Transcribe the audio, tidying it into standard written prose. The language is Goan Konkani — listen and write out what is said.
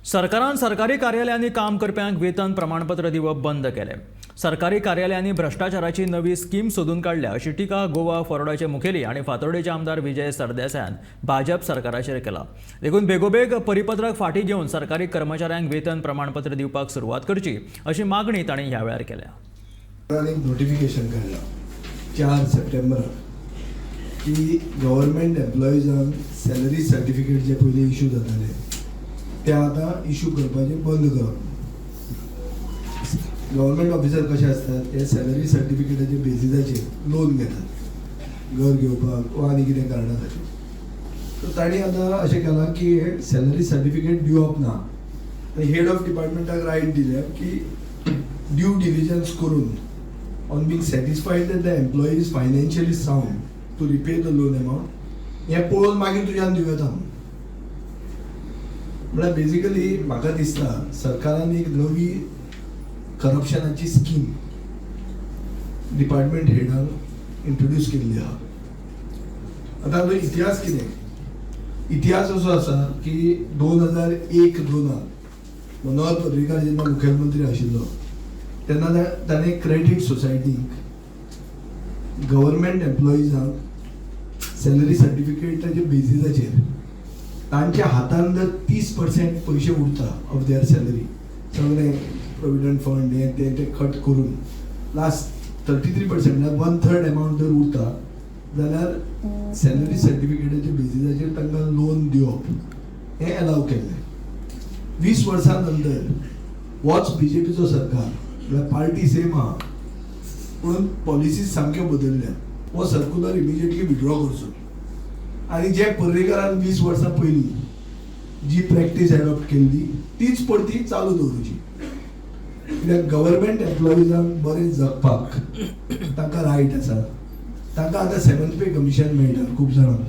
सरकारान सरकारी कार्यालयांनी काम करप्यांक वेतन प्रमाणपत्र दिवप बंद केलें. सरकारी कार्यालयांनी भ्रश्टाचाराची नवी स्कीम सोदून काडल्या अशी टिका गोवा फॉरवर्डाचे मुखेली आनी फातोर्डेचे आमदार विजय सरदेसायान भाजप सरकाराचेर केला. देखून बेगोबेग परिपत्रक फाटीं घेवन सरकारी कर्मचाऱ्यांक वेतन प्रमाणपत्र दिवपाक सुरवात करची अशी मागणी तांणी ह्या वेळार केल्या. एक नोटिफिकेशन काडला 4 सप्टेंबराक की गव्हर्मेंट एम्प्लॉइजांक सॅलरी सर्टिफिकेट जे पयलीं इशू जाताले ते आतां इशू करपाचें बंद करप. गव्हर्मेंट ऑफिसर कशे आसतात, ते सॅलरी सर्टिफिकेटाच्या बेजिसाचेर लोन घेतात घर घेवपाक वा आनी कितें कारणां खातीर. सो तांणी आतां अशें केलां की हे सॅलरी सर्टिफिकेट दिवप ना आनी हेड ऑफ डिपार्टमेंटाक रायट दिल्या की ड्यू डिलिजन्स करून, on being satisfied that the employee is financially sound to repay the loan amount, हें पळोवन मागीर तुज्यान दिवं येता म्हणून. म्हळ्यार बेजिकली म्हाका दिसता सरकारान एक नवी करप्शनाची स्कीम डिपार्टमेंट हेडांक इंट्रोड्यूस केल्ली आहा. आतां हाजो इतिहास कितें? इतिहास असो आसा की 2001-2त मनोहर पर्रीकार जेन्ना मुखेलमंत्री आशिल्लो तेन्ना ताणें क्रेडीट सोसायटीक गव्हर्मेंट एम्प्लॉइजांक सॅलरी सर्टिफिकेटाच्या बेजिसाचेर तांच्या हातान जर 30% पयशे उरता ऑफ there salary, सगळे प्रोविडंट फंड हें तें तें कट करून लास्ट 33%, म्हळ्यार वन थर्ड एमावंट जर उरता जाल्यार सॅलरी सर्टिफिकेटाच्या बेजिसाचेर तांकां लोन दिवप हें एलाव केल्लें. 20 वर्सां नंतर होच बीजेपीचो सरकार, म्हळ्यार पार्टी सेम आहा पूण पॉलिसीज सामक्यो बदलल्या. हो सर्कुलर इमिजिएटली विड्रॉ करचो आनी जे पर्रीकारान 20 वर्सां पयलीं जी प्रॅक्टीस एडॉप्ट केल्ली तीच परती चालू दवरूची, कित्याक गव्हर्मेंट एम्प्लॉइजांक बरें जगपाक तांकां रायट आसा. तांकां आतां सेवन्थ पे कमिशन मेळटा खूब जाणांक.